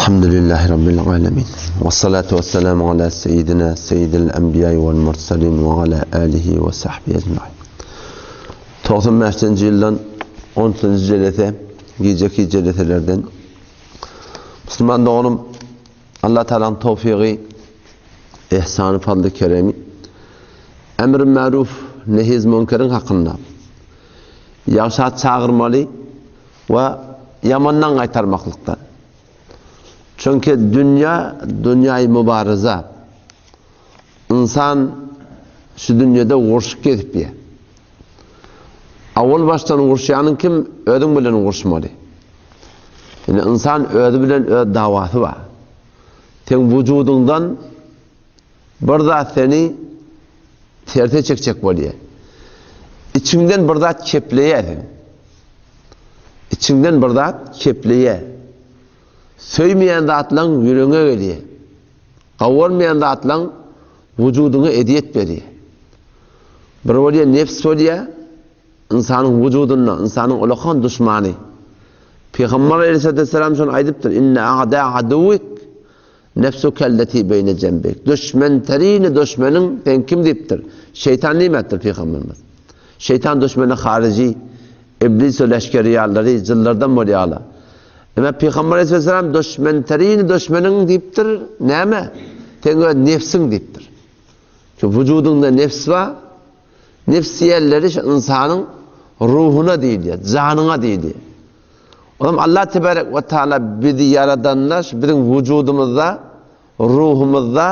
Elhamdülillahi Rabbil alemin. Ve salatu ve selamu ala seyyidina seyyidil enbiya vel mursalin ve ala alihi ve sahbihi ecmain. 95. ýyldan 10. jelese, gijeki jeleselerden. Müslüman doganym, Allah Teala'nın tawfygy, ihsany, fadly, keremi, emr-i maruf, nehiz münkeriň hakynda ýagşa çagyrmaly we ýamandan gaýtarmaklykdan. Çünki dünýä dünýäi mübaraza. Ynsan şu dünýede urşup gezip ýa. Awal başdan urşýanyň kim? Özüň bilen urşmaly. Ýani ynsan özi bilen öz dawasy bar. Seň wujudyňdan bir zat seni terse çekjek bolýar. Içiňden bir zat kepleýär seň. Içiňden bir zat kepleýär. Söýmeýän zatlaň ýüregiňe gelýär. Gowurmaýan zatlaň wujudyňa ezýet berýär. Bir bolýar nefs bolýar, ynsanyň wujudynda, ynsanyň ulakan duşmany. Pygamber aleyhissalatu şony aýdypdyr, Inne a'da aduwik nefsukelleti beýne jembik. Düşmenterini düşmeniň sen kim diýipdir? Şeýtan diýmändir pygamberimiz. Şeýtan düşmeni haryjy, iblis we leşgeri ýarlary, jynlardan bolýarlar. Emma Pygamber aleyhisselam düşmenterini düşmeniň diýipdir, näme? Seň öz nefsiň diýipdir. Şu wujudyňda nefs bar. Nefs diýenleri şu ynsanyň ruhuna diýilýär, janyňa diýilýär. Olam Allah tebarek we taala bizi ýaradanda şu biziň wujudymyzda, ruhumyzda,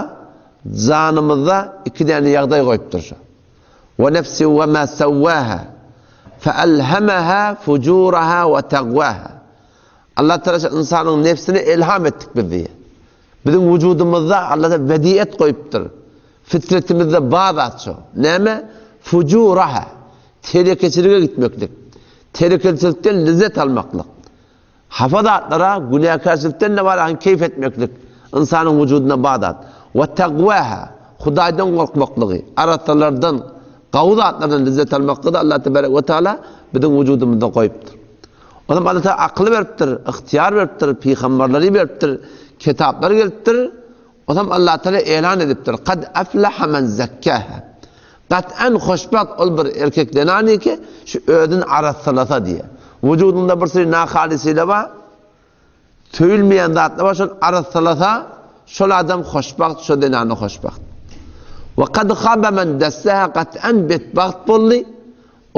janymyzda iki däne ýagdaý goýupdyr şu. We nefsi we ma sawwaha fe elhemaha fujuraha we tagwaha. Allah Teala şu ynsanyň nefsine elham etdik biz diýýär. Biziň wujudymyzda Allah Teala wediýet goýupdyr. Fitretimizde bar zat şo. Näme? Fujuraha. Telekeçilige gitmeklik. Telekeçilikden lezzet almaklyk. Hapa zatlara, günäkärçilikden-de bar ahyň keýp etmeklik ynsanyň wujudynda bar zat. We tagwaha, Hudaýdan gorkmaklygy, arassalardan, gawy zatlardan lezzet almaklygy-da Allah tebarek we taala biziň wujudymyzda goýupdyr. Onam Allah Taala akyl beripdir, ygtyýar beripdir, pygamberleri beripdir, kitaplar gelipdir. Onam Allah Taala elan edipdir, Kad aflaha men zekkaha. Gat'an hoşbagt ol bir erkek zenany ki, şu özüni arassalasa diýýär. Wujudynda bir süri nahalysile bar, söýülmeýän zatlar bar, şony arassalasa, şol adam hoşbagt, şo zenany hoşbagt. We kad haba men dassaha gat'an betbagt boldy.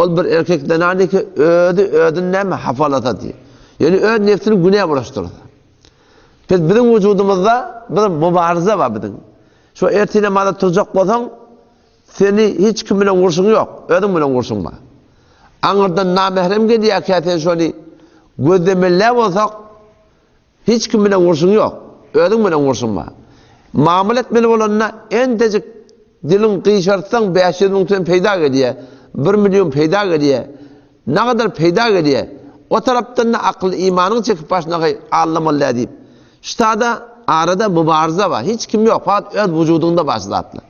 Ol bir erkek zenany ki, özi özüni näme hafalasa diýýär. Ýöne öz nefsini günä bulaşdyrsa. Biz biziň wujudymyzda bir mübarize bar biziň. Şu ertir namaza turjak bolsaň, seni hiç kim bilen urşuň ýok, özüň bilen urşuň bar. Aňyrdan namährem gelýärkä sen şony gözlemeli bolsak, hiç kim bilen urşuň ýok, özüň bilen urşuň bar. Mamla etmeli bolanda entejik diliň gyşartsaň 500 müň tümen peýda gelýär, 1 million peýda gelýär. Nagadar peýda gelýär. O tarapdan-da akyl imanyň çekip başyna allamaly däl diýip. Ştada arada mübarize bar. Hiç kim ýok. Fakat öz wujudyňda bar şu zatlar.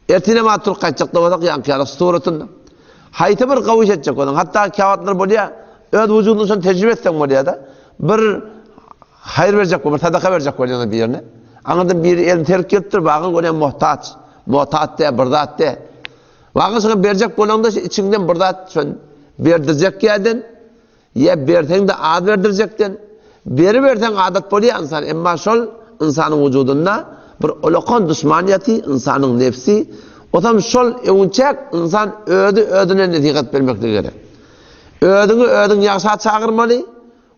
Ertirem at turup gaýtjak-da bolsak ýaňky ýaly suratynda. Haýsy bir gawy iş etjek bolsaň, hatda käwagtlar bolýar, öz wujudyňda şony tejribe etseň bolýar-da. Bir haýyr berjek bol, bir sadaka berjek bolýaň birine. Aňyrdan biri elini serip gelipdir, bagyň görýän muhtaç. Muhtat dä, bir zat dä. Wagyz şoňa berjek bolaňda şu içiňden bir zat şon berdirjek ýerden ýa berseň-de az berdirjekden beriberseň adat bolýar ynsan emma şol ynsanyň wujudynda bir ulakan duşman ýaty ynsanyň nefsi osam şol öwünçäk ynsan özi özüne nesihat bermekligi gerek. Özüňi özüň ýagşa çagyrmaly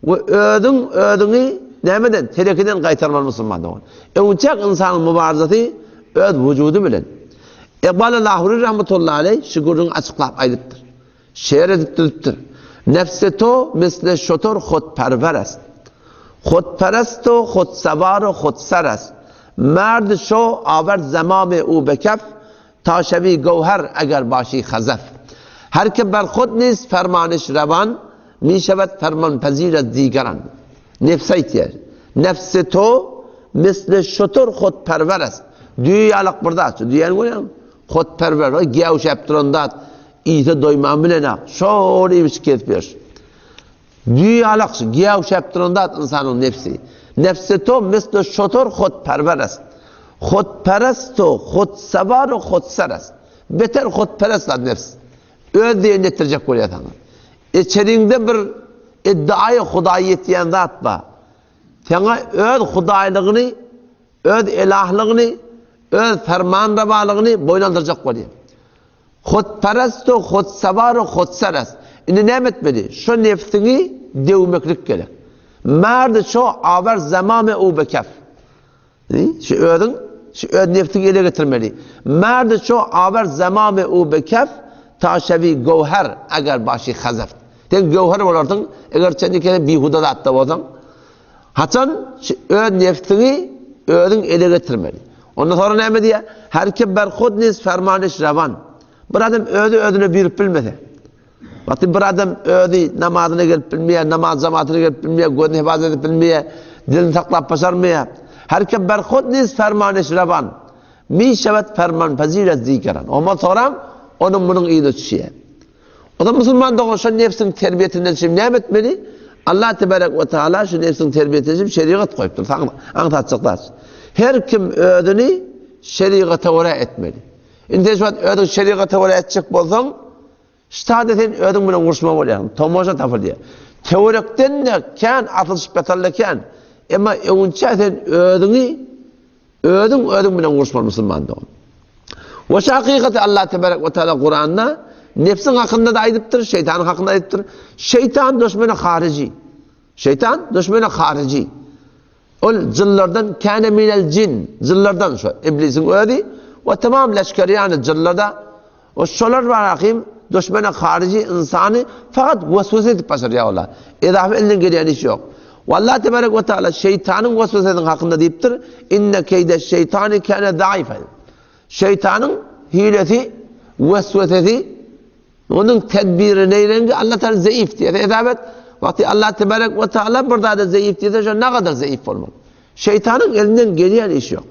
We özüň özüňi nämeden, telekiden gaýtarmaly musulman dogan. Öňçäk ynsanyň mübarizesi öz wujudy bilen. Ykbal Lahury rahmetullahi aleý şu gürrüňi açyklap aýdypdyr. Şeýer edip düzüpdir. Nefse to misle şotor hutperwer est. Hutperest u hutsewar u hutser est. Merd şo awerd zemamê u be kef Ta şevi gewher eger başî xezef. Her ke ber xwe nîst fermaniş revan, mîşevet fermanpezîr ez dîgeran. Nefs aýtýar, Nefsi to misli şutur hutperwer est. Düýe ýalak bir zat şu, düýäni görýäňmi? Hutperwer, o gäwşäp duran zat, iýse doýman bilenok, şol iýip-içip gezip ýör. Düýe ýalak şu, gäwşäp duran zat ynsanyň nefsi. Nefsi to misli şotur hutperwer est. Hutperest u hutsewar u hutser est. Beter hutperest zat nefs. Öz diýenini etdirjek bolýar saňa. Içeriňde bir iddiaýy hudaýyýet diýen zat bar. Saňa öz hudaýlygyny, öz elahlygyny, öz fermanrewalygyny boýun aldyrjak bolýar. Hutperest u hutsewar u hutser est. Indi näme etmeli? Şo nefsiňi döwmeklik gerek. Merdi şo awer zamame u bekef. Şu özüň, şu öz nefsiňi ele getirmeli. Merdi şo awer zamame u bekef ta şewi göwher eger başy hazeft. Sen göwher bolarsyň, eger sen ikene bihuda zatda bolsaň. Haçan şu öz nefsiňi özüň ele getirmeli. Ondan sonra näme diýýär? Her kim ber hud niz fermaniş rewan. Bir adam özi özüne buýrup bilmese. Wagty bir adam özi namazyna gelip bilmeýär, namaz jamatyna gelip bilmeýär, gözüni hefazat edip bilmeýär, dilini saklap başarmaýar. Her kim ber hud niz fermaniş rewan. Mi şewet ferman pazir zikeran. Ondan soram onuň munuň yzyna düşýär. O zaman musulman dogan şu nefsiň terbiýesinden şimdi näme etmeli? Allah tebarek we taala şu nefsiň terbiýesini üçin şerigat goýupdyr. Saňa aňsatjak zat. Her kim özüni şerigata görä etmeli. Indi sen şu wagt özüň şerigata görä etjek bolsaň, ştada sen özüň bilen uruşma bolýarsyň. Tomaşa tapylýar. Töwerekden-de kän asylyşyp ýatarlar kän. Emma öňünçä sen özüňi Özüň özüň bilen uruşmaly musulman dogan. We şu hakykaty Allah tebarek we taala Kuranda nefsiň hakynda da aýdypdyr, şeýtanyň hakynda aýdypdyr. Şeýtan düşmeni haryjy. Şeýtan düşmeni haryjy. Ol jynlardan kâne minel jin, jynlardan şu iblisiň özi we tamam leşgeri ýany jynlarda O şolar bar ahim düşmeni haryjy ynsany fakat weswese edip başarýar olar. Edafa elinden gelýän iş ýok. We Allah tebarek we taala şeýtanyň weswesesiniň hakynda diýipdir, Inne keýde şeýtany kâne zaifa. Şeýtanyň hilesi, weswesesi, onuň tedbiri neýrengi Allah taala zeif diýýär. Hesap et, wagty Allah tebarek we taala bir zada zeif diýse, şo nagadar zeif bolmaly. Şeýtanyň elinden gelýän iş ýok.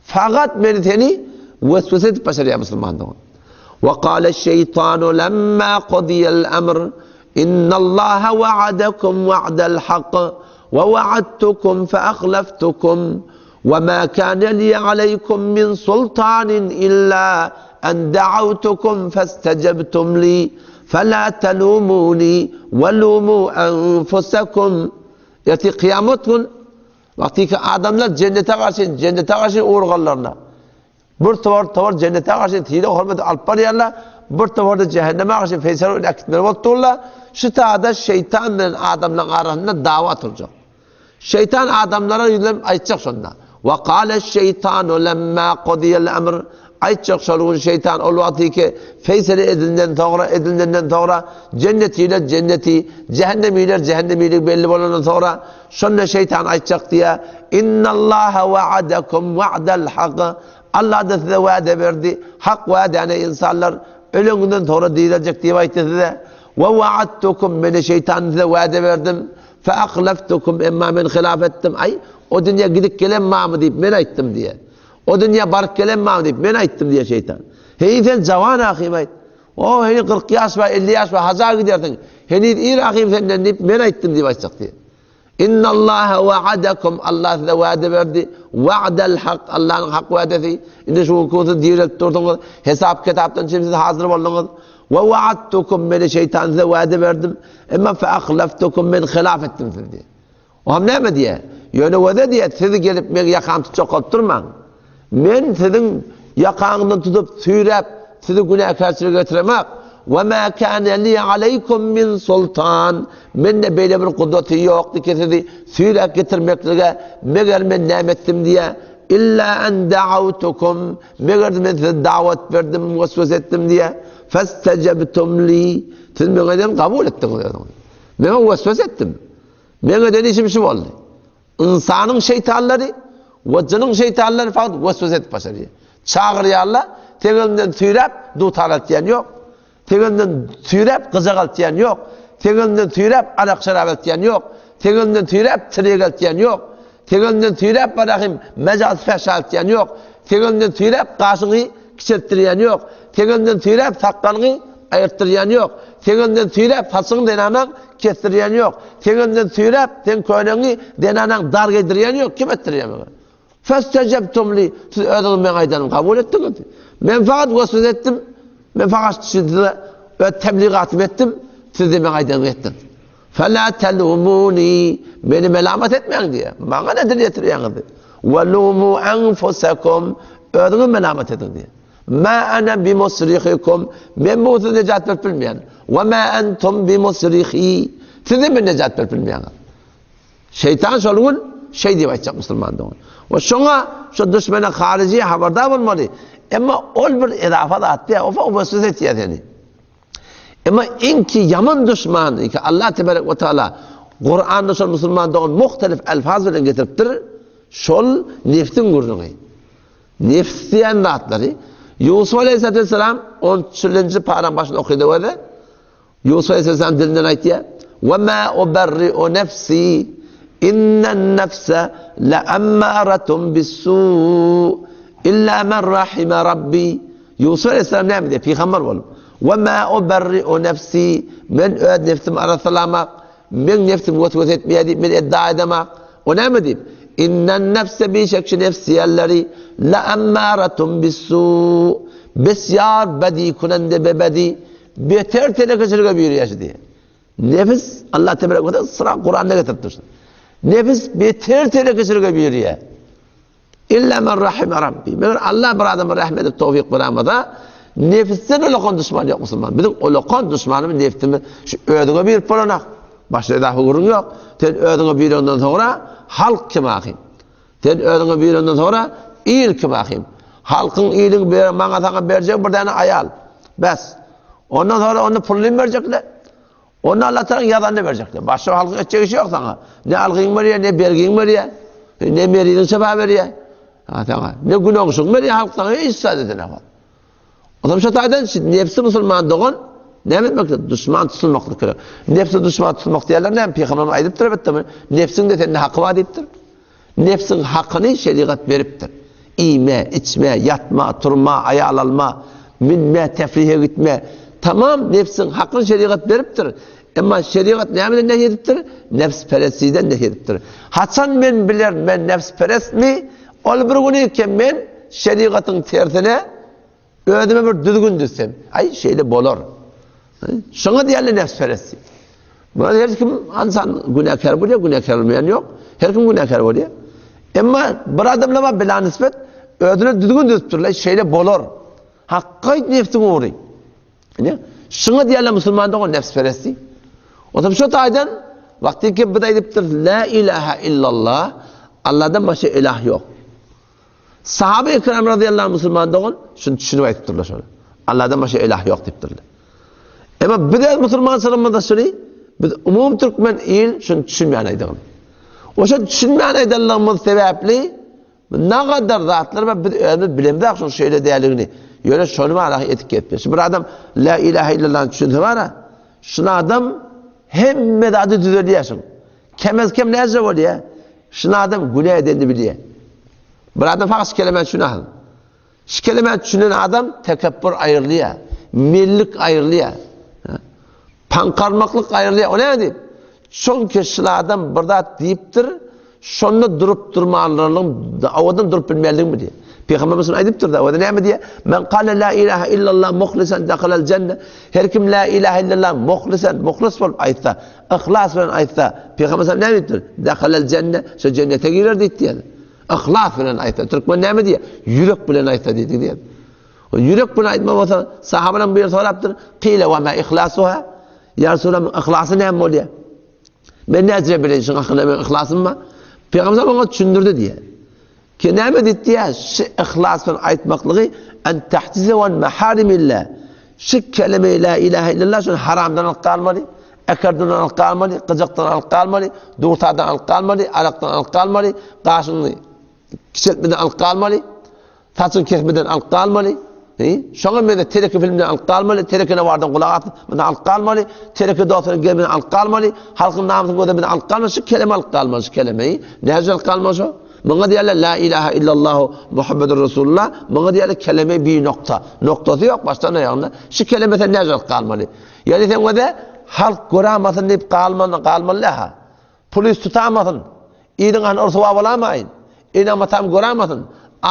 Fakat meni seni weswese edip başarýar musulman dogan. Ve kâle şeytanu lemmâ kudiyel emr innallaha vaadakum va'del hak ve vaadtukum fe ahleftukum ve mâ kâne li aleykum min sultanin illa en da'avtukum festecebtum li fe la telumuni ve lumu enfusekum Ertir kıyamet gün Wagtyky adamlar jennete garşy, jennete garşy urganlarynda, bir towar towar jennete garşy sylag-hormat alyp barýarlar, bir towar-da jähenneme garşy feýsal bilen äkitmeli bolup durlar. Şu taýda şeýtan bilen adamlaryň arasynda dawa turjak. Şeýtan adamlara ýüzlenip aýtjak şonda. Wa galeş-şeýtanu lemma qudiýel emr Aýtjak şol gün şeýtan ol wagtyky feýsele edilenden soňra edilenden soňra jennetiler jenneti, jähennemiler jähennemiligi belli bolandan soňra şonda şeýtan aýtjak diýýär, Innallaha wa'adakum wa'dal hak Allah-da size wada berdi, hak wadany ynsanlar öleňinden soňra direljek diýip aýtdy size. Wa wa'adtukum meni şeýtan size wada berdim. Fe ahlaftukum emma men hylaf etdim. Aý, o dünýä gidip gelen barmy diýip men aýtdym diýýär. O dünýä baryp gelen maňa diýip, men aýtdym diýýär şeýtan. Heý, sen jawan ahym aýt. O, heniz 40 ýaş bar, 50 ýaş bar, haja gidersiň. Heniz ir ahym senden diýip, men aýtdym diýip aýtjak diýýär. Innallaha wa'adakum Allah size wada berdi. Wa'dal hak Allah'yň hak wadasy. Indi şu gün siz direlip durduňyz. Hesap kitapdan çyn siz hazir bolduňyz. Ve wa'adtukum meni şeytan size wada berdim. Emma fe ahlaftukum men hilaf etdim sizi diýýär. Oňam näme diýýär? Ýöne weze diýýär, siz gelip meň ýakamy tutjak bolup durmaň. Men siziň ýakaňyzdan tutup, süýräp, sizi günäkärçilige getiremok. Ve mâ kâne li aleykum min sultan. Mende beýle bir gudraty ýokdy ki sizi süýräp getirmeklige, meger men näme etdim diýýär. Illa en da'awtukum. Meger men size dawat berdim, weswese etdim diýýär. Festejebtum li. Siz meňe diýen kabul etdiňiz özüňizi. Meňe weswese etdim. Meň eden işim şu boldy. Ynsanyň şeýtanlary we jynyň şeýtanlary fakat weswese edip başarýar. Çagyrýarlar, seň eliňden süýräp dutar eltýän ýok. Seň eliňden süýräp gyjak eltýän ýok. Seň eliňden süýräp arak-şerap eltýän ýok. Seň eliňden süýräp tirýek eltýän ýok. Seň eliňden süýräp barahym mejaz fähşa eltýän ýok. Seň eliňden süýräp gaşyňy kiçeltdirýän ýok. Seň eliňden süýräp sakgalyňy. aýyrtdyrýan ýok. Seň elinden süýräp, saçyňy zenanaň kesdirýän ýok. Seň elinden süýräp, seň köýnegiňi zenanaň dar geýdirýän ýok. Kim etdirýär muny? Festejebtum li, siz özüňiz meň aýdanymy kabul etdiňiz. Men fakat weswese etdim, men fakat size öz tebligatymy etdim, siz-de meň aýdanymy etdiňiz. Fela telumuni, meni melamat etmäň diýýär. Maňa ne dil ýetirýäňiz? Welumu enfusekum, özüňizi melamat ediň diýýär. Ma ana bimusrihikum, men bu size nejat berip bilmeýän. We ma entum bimusrihi, siz hem men nejat berip bilmeýäňiz. Şeýtan şol gün şeý diýip aýtjak musulman dogan. We şoňa şu düşmene haryjy habardar bolmaly. Emma ol bir edafa zat diýär, o weswese etýär seni. Emma iňki ýaman duşman, ki Allah tebarek we taala Kuranda şol musulman dogan muhtelif elfaz bilen getiripdir, şol nefsiň gürrüňi. Nefs diýen zatlary Ýusuf aleyhissalatu vesselam 13-nji paraň başynda okydy özi. Ýusuf aleyhissalam dilinden aýtýar: "Ve ma uberri'u nefsi innen nefse le'ammaratun bis-su illa men rahime rabbi." Ýusup aleyhisselam näme diýýär? Pygamber bolup. Ve ma uberri'u nefsi, men öz nefsimi arassalamak, meň nefsim weswese etmeýär diýip men edda edemak. O näme diýip? Innen nefse bişek şu nefs diýenleri la ammaratun bissu. Bisýar bedi kunende bebedi. Beter telekeçilige buýurýar şu diýýär. Nefis Allah tebarek we taala syra Kuranda getiripdir. Nefis beter telekeçilige buýurýar. Illa men rahime Rabbi. Meger Allah bir adama rahmet edip towfik berämese, nefisden ulakan duşman ýok musulman. Biziň ulakan duşmanymyz nefsimiz. Şu özüňe birip bolanak. Başga edafa gürrüň ýok. Sen özüňe birenden soňra halk kim ahym? Sen özüňe birenden soňra il kim ahym? Halkyň iliň ber, maňa saňa berjek bir däne aýal. Bes. Ondan soňra onda puluny berjekler. Onda Allah Taala ýazanyny berjekdir. Başga halkyň etjek işi ýok saňa. Ne algyň berýär, ne bergiň berýär, ne meridiň şepa berýär. Ha saňa. Ne günäňşiň berýär halk saňa hiç zat edenok. Adam şu taýdan nefsi musulman dogan näme etmek Duşman tutulmaklyk gerek. Nefsi duşman tutulmak diýerler näme? Pygamberimiz aýdypdyr elbetde. Nefsiň de sende haky bar diýipdir. Nebsiň hakyny şerigat beripdir. Iýme, içme, ýatma, turma, aýal alma, münme, tefrihe gitme. Tamam nebsiň hakyny şerigat beripdir. Emma şerigat nämeden nehy edipdir? Nebsperestlikden nehy edipdir. Haçan men bilerin men nebsperestmi? Ol bir güni ki men şerigatyň tersine Özüme bir düzgün düzsem, aý şeýle bolar. Şoňa diýerler nefsperest. Bu her kim insan günäkär bolýar, günäkär bolmaýan ýok. Her kim günäkär bolýar. Emma bir adamlar bar bila nisbet özüne düzgün düzüpdirler, şeýle bolar. Hakka nefsiň ugry. Ne? Şoňa diýerler musulman dogan nefsperest. O zaman şu taýdan wagty ki biz aýdypdyr la ilaha illallah Allahdan başga ilah ýok. Sahaba ikram razyýallahu anh musulman dogan şuny düşünip aýdypdyrlar şony. Allahdan başga ilah ýok diýipdirler. Emma biz öz musulmançylygymyzda şuny biz umum türkmen il şuny düşünmän aýdygyn. Oşa düşünmän aýdanlygymyz sebäpli nagadar zatlar bar biz özümiz bilemzok şuň şeýle däldigini. Ýöne şony bar etip ketdi. Şu bir adam la ilaha illallah düşünse bar. Şun adam hemme zady düzelýär şuň. Kemez kem näce bolýar? Şun adam günä edenini bilýär. Bir adam fakat şu kelemä düşünen. Şu kelemä düşünen adam tekebbür aýrylýar. Mellik aýrylýar. Paňkarmaklyk aýrylýar. O näme diýip? Çünki şul adam bir zat diýipdir, şonda durup durmanlygyň, owadan durup bilmänligini bilýär. Pygamberimiz şuny aýdypdyr da, o näme diýýär? Men kale la ilaha illallah muhlisan dakhalal jenne. Her kim la ilaha illallah muhlisan, muhlis bolup aýtsa, Yhlas bilen aýtsa, Pygamber sallam näme diýipdir? Dehalel jenne, şo jennete girer diýipdi ýaly. Yhlas bilen aýtsa, türkmen näme diýýär? Ýürek bilen aýtsa diýdi diýýär. O ýürek bilen aýtma bolsa, sahabalaryň biri sorapdyr, Qile we ma ihlasuha? Ýa Resulallah, yhlasy näme bolýar? Men näce bileýin şuň hakynda men yhlasym bar? Pygamber sallam oňa düşündirdi diýýär. Ki näme diýipdi? Şu yhlas bilen aýtmaklygy en tahtize wan maharimillah. Şu kelime la ilaha illallah şunu haramdan alyp galmaly, ekerden alyp galmaly, gyjakdan alyp galmaly, dugtadan alyp galmaly, arakdan alyp galmaly, gaşyňy kiçeltmeden alyp galmaly, saçyň kesmeden alyp galmaly. Şoňa mende teleke filmden alyp galmaly, teleke nawardan gulak asmadan alyp galmaly, teleke dostlaryň gelmeden alyp galmaly, halkyň namysyny gözlemeden alyp galmaly, şu keleme alyp galmaly, şu kelemeyi. Näce alyp galmaly şo? Muňa diýerler la ilaha illallahu Muhammedur Resulullah, muňa diýerler keleme bi nokta. Noktasy ýok başdan aýagyna. Şu keleme sen näjek galmaly? Ýani sen öde halk görämasyn diýip galmaly, galmaly ha. Polis tutamasyn. Iliň han ryswa bolamaýyn. Enem-atam görämasyn.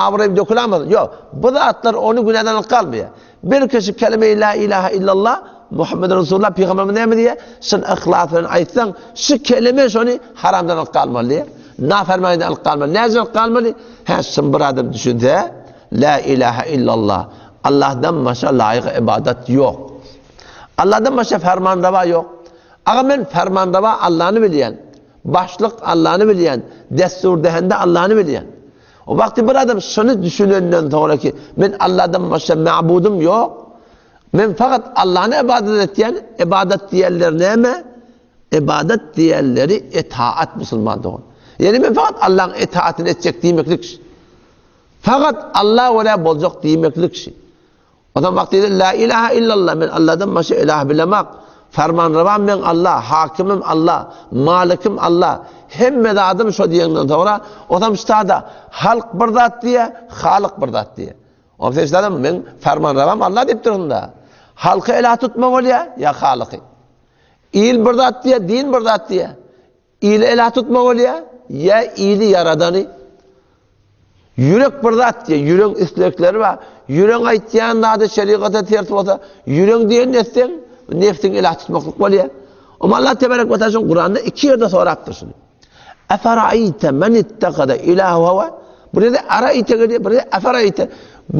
Abraýym dökülämasyn. Ýok. Bu zatlar ony günäden alyp galmaýar. Bir kişi kelime-i la ilaha illallah Muhammed Resulullah pygamberimiz näme diýýär? Şun yhlas bilen aýtsaň, şu kelime şony haramdan alyp galmaly diýýär. Nafermanydan alyp galmaly. Näce alyp galmaly? Hä, şun bir adam düşünse, la ilaha illallah. Allahdan başga laýyk ibadat ýok. Allahdan başga fermanreva ýok. Aga men fermanreva Allahny bilýän. Başlyk Allany bilýän, dessur dehende Allany bilýän. O wagty bir adam şuny düşünenden soňra ki, men Alladan başga mabudym ýok. Men fakat Allany ibadat etýän, ibadat diýenler näme? Ibadat diýenleri etaat musulman dogan. Ýani men fakat Allaň etaatyny etjek diýmeklik. Fakat Alla görä boljak diýmeklik. Ondan wagty La ilaha illallah men Allahdan başga ilah bilemak. Fermanrewam men Allah, hakimim Allah, malikim Allah. Hemme zadym şo diýenden soňra, ondan ştada halk bir zat diýe, halyk bir zat diýe. Ondan sen ştada men fermanrewam Allah diýip dursun da. Halky ilah tutma bolýa, ýa halyky. Il bir zat diýe, din bir zat diýe. Ili ela tutma bolýa, ýa ili ýaradany. Ýürek bir zat diýýär, ýüregiň islegleri bar. Ýüregiň aýtýan zady şerigata ters bolsa, ýüregiň diýenini etseň, nefsiňi ela tutmaklyk bolýar. Oňa Allah tebarek we taala Kuranda iki ýerde sorapdyr şuny. Eferaýte men ittehada ilahehu hawa. Bir ýerde araýte gelýär, bir ýerde eferaýte.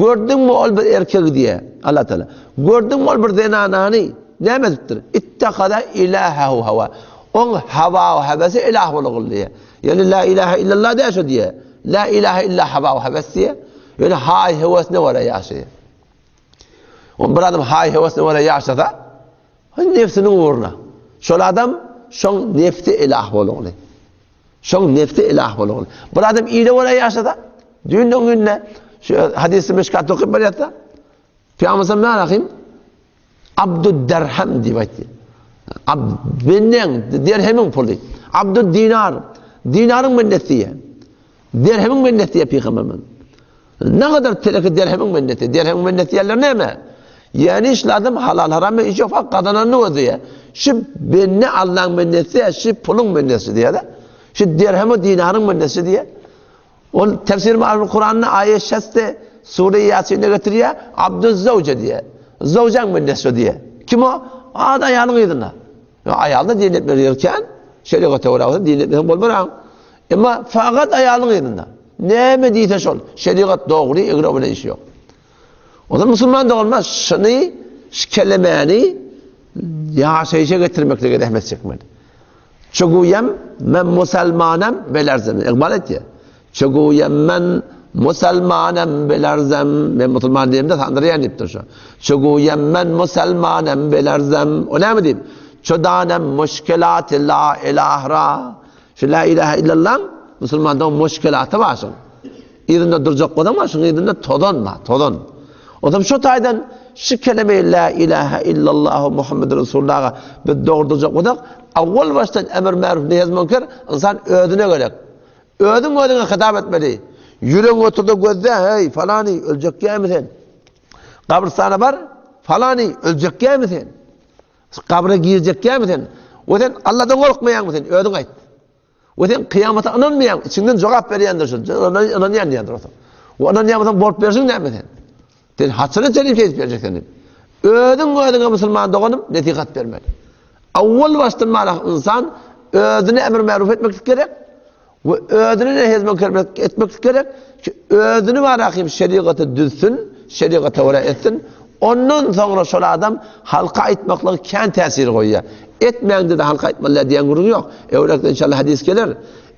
Gördüňmi ol bir erkegi diýýär Allah Taala. Gördüňmi ol bir zenanany näme edipdir? Ittehada ilahehu hawa. Oň hawa we hewesi ilah bolugul diýýär. Ýöne la ilahe illallah däl şo diýýär. La ilahe illa hawa we hewes diýýär. Ýöne haý hewesine görä ýaşaýar. On bir adam haý hewesine görä ýaşasa, nefsiniň ugruna. Şol adam şoň nefsi ilah bolugly. Şoň nefsi ilah bolugly. Bir adam ile görä ýaşasa, düýnden günde şu hadisi meşkat okyp barýarsa, Pygamber sallallahu aleyhi Abdud derhem diýip aýtdy. Abd benden derhemiň puly. Abdud dinar. Dinaryň minneti diýýär. Derhemiň minneti diýýär pygamberimiz. Ne kadar teleki derhemiň minneti. Derhemiň minneti diýerler näme? Ýani şul adam halal haram iş ýok, fak gazananyny gözleýär. Şu benne Allaň minneti, şu puluň minneti diýýär. Şu derhemi dinaryň minneti diýýär. Ol Tefsir Ma'riful Kuranda aýet şeste Sure Ýasinde getirýär, Abduz Zawje diýýär. Zawjaň bendesi diýýär. Kim o? Ad aýalyň yzynda. Ýa aýalda din etmeli ýerken, şerigata görä bolsa din etmeseň bolmar. Emma fakat aýalyň yzynda. Näme diýse şol, şerigat dogry, egri bilen işi ýok. O zaman musulman doganlar şuny, şu kelemäni ýaşaýşa getirmeklige zähmet çekmeli. Çuguyem men musalmanem belerzem. Iqbal etýär. Çuguyem men musalmanem belerzem. Men musulman diýemde sandyrýan diýipdir şu. Çuguyem men musalmanem belerzem. O näme diýip? Çudanem muşkilat la ilahra. Şu la ilaha illallah musulmanda muşkilaty bar şuň. Yzynda durjak bolsaň bar, şuň yzynda tozan bar, tozan. O zaman şu taýdan şu kelime la ilaha illallah Muhammed Resulullah'a biz dogry durjak bolsak, awwal başdan emr ma'ruf nehy münker insan özüne gerek. Özüň özüňe hitap etmeli. Ýüregiň oturda gözde, hey falany öljek ýa sen? Gabrystana bar, falany öljek ýa sen? Gabra girjek ýa sen? We sen Allahdan gorkmaýaňmy sen? Özüň aýt. We sen kyýamata ynanmaýaň, içiňden jogap berýändir şu. Ynanýan diýendir olsa. We ynanýan bolsaň bolup berşiň näme sen? Sen haçana çenli şeýdip berjek sen diýip. Özüň özüňe musulman doganym nesihat bermeli. Awwal başdan mala insan özüne emr ma'ruf etmeklik gerek we özüne nehy münker etmeklik gerek ki özüni barahim şerigaty düzsün, şerigata görä etsin. Ondan soňra şol adam halka aýtmaklygy kän täsir goýýar. Etmäňde-de halka aýtmaly diýen gürrüň ýok. Öwrekde inşallah hadys geler.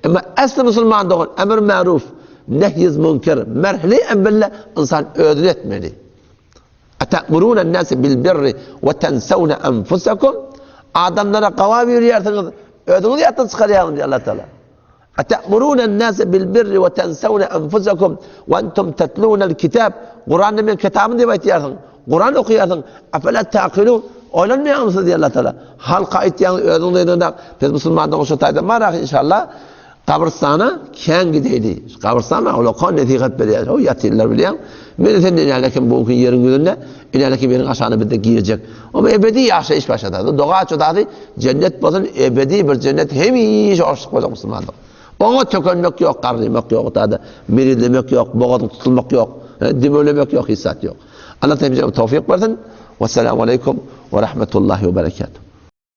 Emma äsli musulman dogan emr ma'ruf, nehyz münker merhli evvelle insan özüni etmeli. Atamuruna nase bil birri we tensawna enfusakum. Adamlara gawa berýärsiňiz, özüňizi ýatdan çykarýarsyňyz diýär Allah Taala. Atamuruna nase bil birri we tensawna enfusakum we entum tatlunal kitab. Kuranda men kitabym diýip aýtýarsyň. Kuran okaýarsyň. Afala taqilun? Oýlanmaýarmysyňyz diýär Allah Taala. Halka aýtýaň özüň diýdiňde biz musulmandan şu taýdan bar inşallah. Gabrystana kän gideýli. Gabrystan maňa ulakan nesihat berýär. O ýatyrlar bilýäň. Men senden ýaly kim bu gün ýeriň ýüzünde, ýaly kim ýeriň aşagyna bizde girjek. O ebedi ýaşaýyş başlady. Doga çodady, jennet bolsun, ebedi bir jennet hemişe hoşluk boljak musulmanlyk. Oňa tökenmek ýok, garrymak ýok, tada merizlemek ýok, bogazyň tutulmak ýok, dümewlemek ýok, hiç zat ýok. Allah hemmämize towfyk bersin. Wessalamu aleýkum we rahmetullahi we berekatuh.